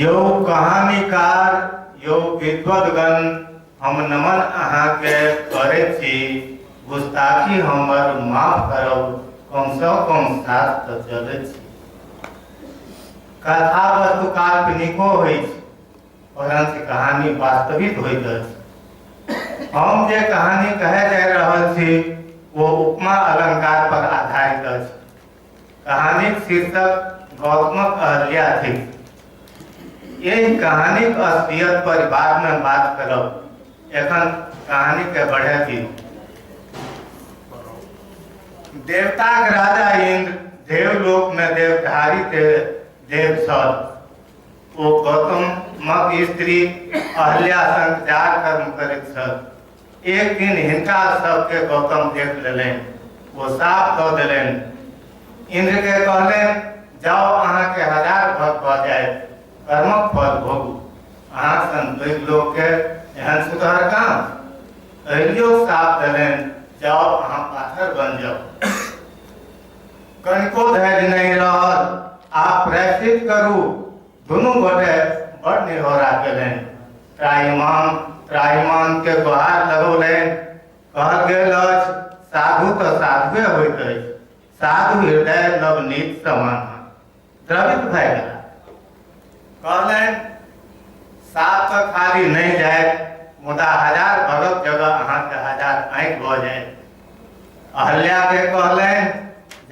यौ कहानीकार, यौ विद्वद्गण, हम नमन अहाँके करैत छी। गुस्ताखी हमर माफ करब, कमसँ कम साथ तऽ चलैत छी। कथा वस्तु काल्पनिको होइत छै, परंच कहानी वास्तविक होइत अछि। हम जे कहानी कहय जा रहल छी ओ उपमा अलंकार पर आधारित अछि। कहानीक शीर्षक गौतमक अहल्या थिक। एहि कहानीक असलियत पर बाद में बात करब, एखन कहानी के बढ़े दियौ। देवताक राजा इंद्र देवलोक में देवधारी देव छल। ओ गौतमक स्त्री अहल्या संग जार कर्म करैत छल। एक दिन हिनका सबके गौतम देख लेलनि। ओ साप दऽ देलनि। इंद्र के कहलनि, जाउ, अहाँके हजार भग भऽ जायत, कर्मक फल भोगू। अहाँ सन पैघ लोकके एहन सुधर काम? अहिलियो साप देलनि, जाउ, अहाँ पाथर बन जाउ। कनिको धैर्य नहि रहल, आब प्रायश्चित करू। दुनू गोटे बड़ निहोरा केलनि। त्राहिमाम त्राहिमाम के गोहार लगौलनि। कहल गेल अछि, साधु तऽ साधुए होइत अछि। साधु हृदय नवनीत समान द्रवित भए गेला। कहलनि, साप तऽ खाली नहि जायत, मुदा हजार भगक जगह अहाँके हजार आँखि भऽ जायत। अहल्या के कहलनि,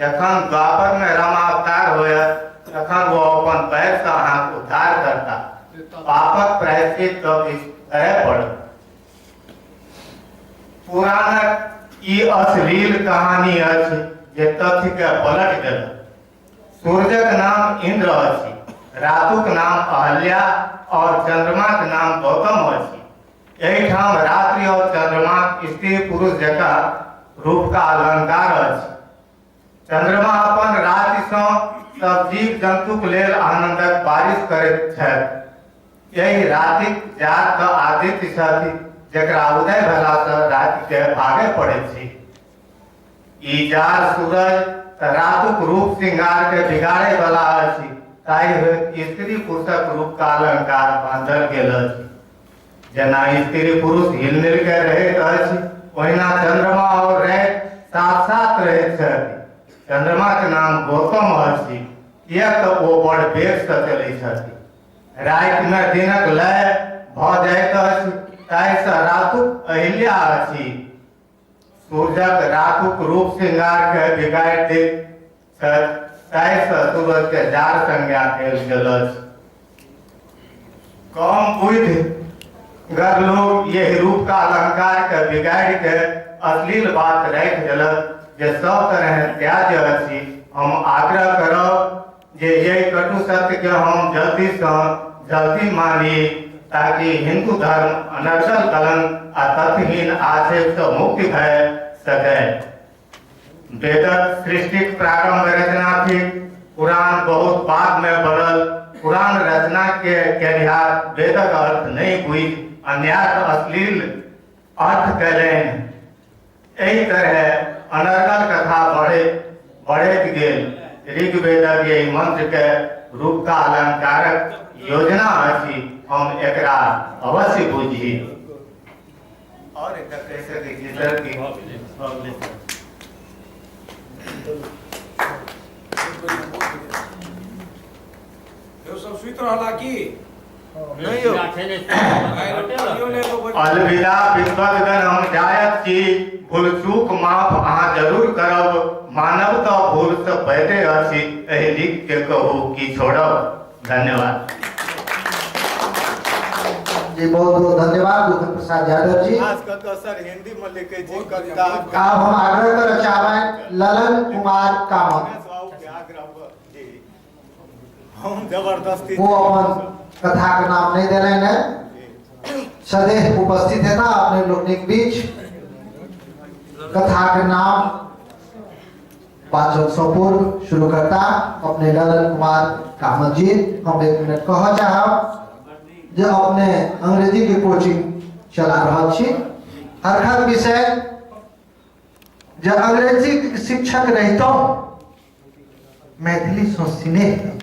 जखन द्वापर में रामावतार होयत तखन वो अपन पैर से अहाँके उद्धार करता। पापक प्रायश्चित तऽ किछु करय पड़त। पुराणक ई अश्लील कहानी अछि जे तथ्य के पलट देलक। सूरजक नाम इंद्र अछि, रातुक नाम अहल्या और चंद्रमाक नाम गौतम अछि। एहिठाम रात्रि और चंद्रमा स्त्री पुरुष जकाँ रूप का अलंकार अछि। चंद्रमा अपन राति सँ सब जीव जंतुक लेल आनंदक बारिश करैत छथि। एहि रातिक जात तऽ आदित्य छथि, जकरा उदय भेला सँ राति के भागय पड़ैत छै। ई जार सूरज तऽ रातुक रूप श्रृंगार के बिगाड़े वाला अछि, ताहि हेतु स्त्री पुरुषक रूप का अलंकार बांधल गेल अछि। जेना स्त्री पुरुष हिल मिल के रहैत अछि, ओहिना चंद्रमा और राति साथ साथ रहैत छथि। चंद्रमा के नाम गौतम अछि, किएक तऽ ओ बड़ वेग से चलैत छथि। राति में दिनक लय भऽ जाइत अछि, ताहिसँ रातुक अहिल्या अछि। सूरजक रातुक रूप श्रृंगार के बिगाड़ि दैत छथि, ताहिसँ सूरज के जार संज्ञा देल गेल अछि। कम बुद्धि गर लोग यही रूप का अलंकार के बिगाड़ि के अश्लील बात राखि देलक जे सब तरह त्याज्य अछि। हम आग्रह करब जे यही कटु सत्य के हम जल्दी से जल्दी मानी, ताकि हिंदू धर्म अनर्गल कलंक आ तथ्यहीन आक्षेप से मुक्ति भए सके। वेदक सृष्टिक प्रारंभ रचना थिक, पुराण बहुत बाद में बनल। पुराण रचना के केनिहार वेदक अर्थ नहीं बुझि अन्यार्थ अश्लील अर्थ कयलनि। एहि तरह अनर्गल कथा बढ़ैत बढ़ैत गेल। ऋग्वेदक एहि मंत्र के रूपका अलंकारक योजना अछि, हम एकरा अवश्य बुझी। और एकटा कहि सकै छी सर कि भऽ गेलै सर। यौ सब सुति रहला की? नहि यौ। अलविदा विद्वद्गण, हम जायत छी। भूल चूक माफ अहाँ जरूर करब। मानव तऽ भूल से पैदे अछि, एहि लिख के कहू की छोड़ब। धन्यवाद जी, बहुत बहुत धन्यवाद दुखन प्रसाद यादव जी। खास कऽ कऽ सर हिंदी में लिखै छी कविता। आब हम आग्रह करऽ चाहबनि ललन कुमार कामत। रमेश बाबू के आग्रह पर जी हम जबरदस्ती वो अपन कथा के नाम नहीं देलनि है, सदैव उपस्थित हेता अपने लोकनिक बीच। कथा के नाम वाचन से पूर्व शुरू करता अपने ललन कुमार कामत जी। हम एक मिनट कह चाहब जे अपने अंग्रेजी के कोचिंग चला रहल छी। हरखक विषय जे अंग्रेजी के शिक्षक रहितहुँ मैथिली सँ स्नेह।